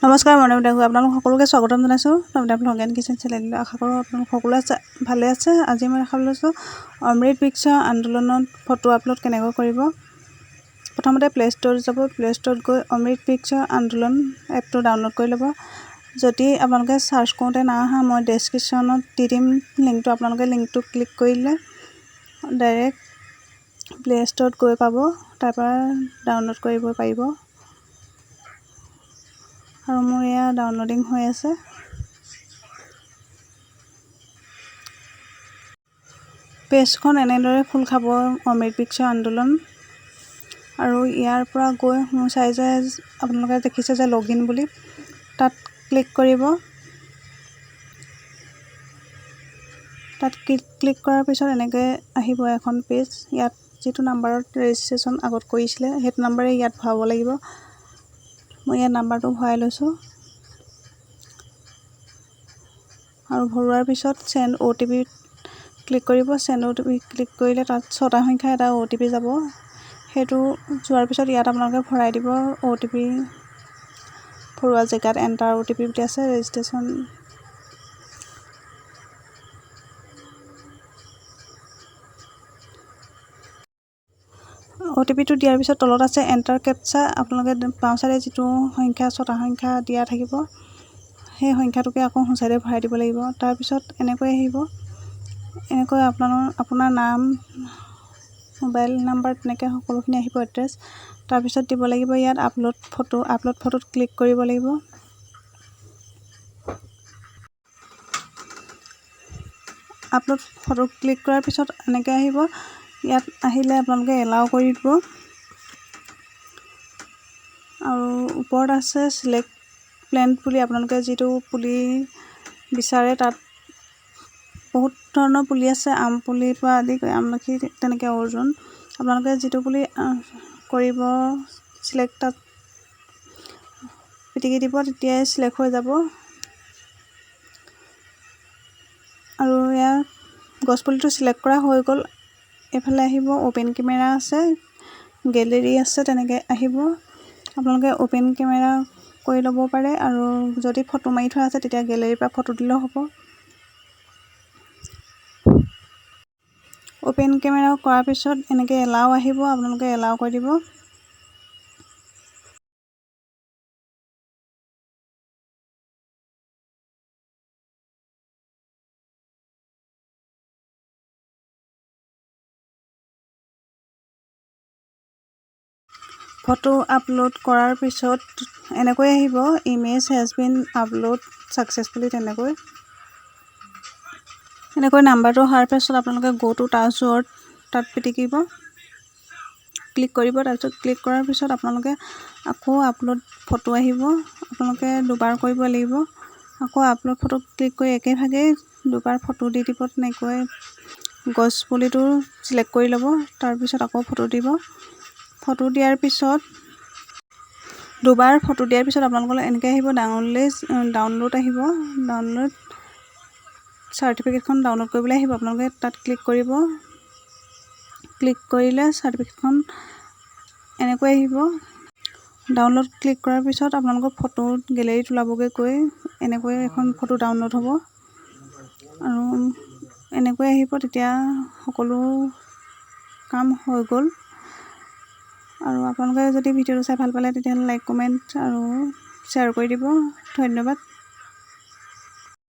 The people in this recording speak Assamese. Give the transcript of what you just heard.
নমস্কাৰ, মই নমিতা গগৈ, আপোনালোক সকলোকে স্বাগতম জনাইছোঁ নমিতা ভ্লগ এণ্ড কিচেন চেনেললৈ। আশা কৰোঁ আপোনালোক সকলোৱে আছে, ভালে আছে। আজি মই দেখাবলৈ লৈছোঁ অমৃত বৃক্ষ আন্দোলনত ফটো আপলোড কেনেকৈ কৰিব। প্ৰথমতে প্লে' ষ্ট'ৰত যাব। প্লে' ষ্ট'ৰত গৈ অমৃত বৃক্ষ আন্দোলন এপটো ডাউনলোড কৰি ল'ব। যদি আপোনালোকে চাৰ্চ কৰোঁতে না অহা, মই ডেছক্ৰিপশ্যনত দি দিম লিংকটো। আপোনালোকে লিংকটো ক্লিক কৰিলে ডাইৰেক্ট প্লে' ষ্ট'ৰত গৈ পাব, তাৰপৰা ডাউনলোড কৰিব পাৰিব। আৰু মোৰ এয়া ডাউনলোডিং হৈ আছে। পেজখন এনেদৰে খোল খাব, অমৃত বৃক্ষ আন্দোলন। আৰু ইয়াৰ পৰা গৈ মোৰ চাই যে আপোনালোকে দেখিছে যে লগ ইন বুলি, তাত ক্লিক কৰিব। তাত ক্লিক কৰাৰ পিছত এনেকৈ আহিব এখন পেজ। ইয়াত যিটো নাম্বাৰত ৰেজিষ্ট্ৰেশ্যন আগত কৰিছিলে, সেইটো নাম্বাৰে ইয়াত ভৰাব লাগিব। মই ইয়াত নাম্বাৰটো ভৰাই লৈছোঁ। আৰু ভৰোৱাৰ পিছত চেণ্ড অ' টি পি ক্লিক কৰিব। চেণ্ড অ' টি পি ক্লিক কৰিলে তাত ছটা সংখ্যা এটা অ' টি পি যাব। সেইটো যোৱাৰ পিছত ইয়াত আপোনালোকে ভৰাই দিব অ' টি পি ভৰোৱা জেগাত। এণ্টাৰ অ' টি পি বুলি আছে। ৰেজিষ্ট্ৰেশ্যন অ' টি পিটো দিয়াৰ পিছত তলত আছে এণ্টাৰ কেপচা। আপোনালোকে বাওঁ চাইডে যিটো সংখ্যা, ছটা সংখ্যা দিয়া থাকিব, সেই সংখ্যাটোকে আকৌ সোঁ চাইডে ভৰাই দিব লাগিব। তাৰপিছত এনেকৈ আহিব। এনেকৈ আপোনাৰ নাম, মোবাইল নাম্বাৰ, তেনেকৈ সকলোখিনি আহিব, এড্ৰেছ। তাৰপিছত দিব লাগিব ইয়াত আপলোড ফটো। আপলোড ফটোত ক্লিক কৰিব লাগিব। আপলোড ফটো ক্লিক কৰাৰ পিছত এনেকৈ আহিব। ইয়াত আহিলে আপোনালোকে এলাউ কৰি দিব। আৰু ওপৰত আছে চিলেক্ট প্লেণ্ট বুলি। আপোনালোকে যিটো পুলি বিচাৰে, তাত বহুত ধৰণৰ পুলি আছে, আম পুলিৰ পৰা আদি কৰি আমলখি, তেনেকৈ অৰ্জুন। আপোনালোকে যিটো পুলি কৰিব চিলেক্ট, তাত পিটিকি দিব, তেতিয়াই চিলেক্ট হৈ যাব। আৰু ইয়াৰ গছপুলিটো চিলেক্ট কৰা হৈ গ'ল। এইফালে আহিব, অ'পেন কেমেৰা আছে, গেলেৰী আছে, তেনেকৈ আহিব। আপোনালোকে অ'পেন কেমেৰা কৰি ল'ব পাৰে আৰু যদি ফটো মাৰি থোৱা আছে, তেতিয়া গেলেৰীৰ পৰা ফটো দিলেও হ'ব। অ'পেন কেমেৰা কৰাৰ পিছত এনেকৈ এলাও আহিব, আপোনালোকে এলাও কৰি দিব। ফটো আপলোড কৰাৰ পিছত এনেকৈ আহিব, "Image has been upload successfully" তেনেকৈ। এনেকৈ নাম্বাৰটো অহাৰ পাছত আপোনালোকে গ' টু টাচ ৱৰ্ড তাত পিটিকিব, ক্লিক কৰিব। তাৰপিছত ক্লিক কৰাৰ পিছত আপোনালোকে আকৌ আপলোড ফটো আহিব। আপোনালোকে দুবাৰ কৰিব লাগিব। আকৌ আপলোড ফটো ক্লিক কৰি একেভাগেই দুবাৰ ফটো দি দিব। তেনেকৈ গছ পুলিটো চিলেক্ট কৰি ল'ব। তাৰপিছত আকৌ ফটো দিব। ফটো দিয়াৰ পিছত, দুবাৰ ফটো দিয়াৰ পিছত আপোনালোকৰ এনেকৈ আহিব, ডাউনলোড আহিব। ডাউনলোড চাৰ্টিফিকেটখন ডাউনলোড কৰিবলৈ আহিব। আপোনালোকে তাত ক্লিক কৰিব। ক্লিক কৰিলে চাৰ্টিফিকেটখন এনেকৈ আহিব। ডাউনলোড ক্লিক কৰাৰ পিছত আপোনালোকৰ ফটো গেলেৰীত ওলাবগৈ গৈ এনেকৈ এখন ফটো ডাউনলোড হ'ব আৰু এনেকৈ আহিব। তেতিয়া সকলো কাম হৈ গ'ল। আৰু আপোনালোকে যদি ভিডিঅ'টো চাই ভাল পালে, তেতিয়াহ'লে লাইক, কমেণ্ট আৰু শ্বেয়াৰ কৰি দিব। ধন্যবাদ।